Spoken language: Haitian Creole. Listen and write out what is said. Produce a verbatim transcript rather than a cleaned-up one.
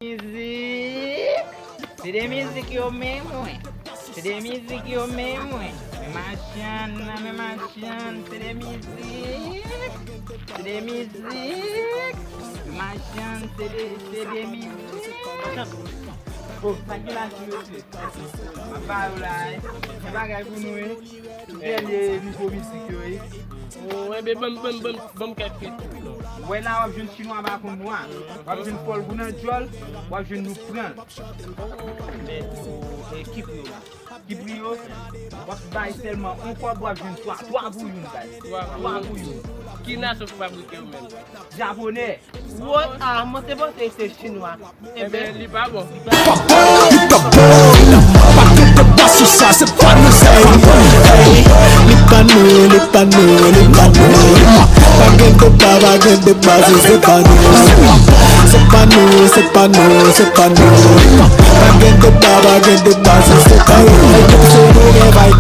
Mizik. Se de mizik yo menm, wi. Se de mizik yo menm, wi. Men machann nan, men machann, se de mizik. Se de mizik. Men machann, se de, se de mizik. Oh, sa ki la sou YouTube? M ap ba yo la, eh. Se bagay pou nou, eh. Tout dènye nouvo mizik yo, eh. Oh, enben, ban m, ban m, ban m, ban m kèk kesyon. Ou wè la, w ap jwenn chinwa pa konn nwa. W ap jwenn fòlgou nan djòl, w ap jwenn nou pran. Men pou ekip yo la. Ki pri yo? W ap bay sèlman yon kòb, w ap jwenn twa, twa pou youn, guys. Twa pou youn. Ki nasyon ki fabrike yo menm? Japonè. Wot, ah, mwen te panse se chinwa. Enben, li pa bon. Li pa bon. Pa gen deba sou sa, se pa nou, se pa nou. Li pa nou, li pa nou, li pa nou. Pa gen deba, pa gen deba, se, se pa nou. Se pa nou, se pa nou, se pa nou. Pa gen deba, pa gen deba, se, se pa nou. Se nou gen vay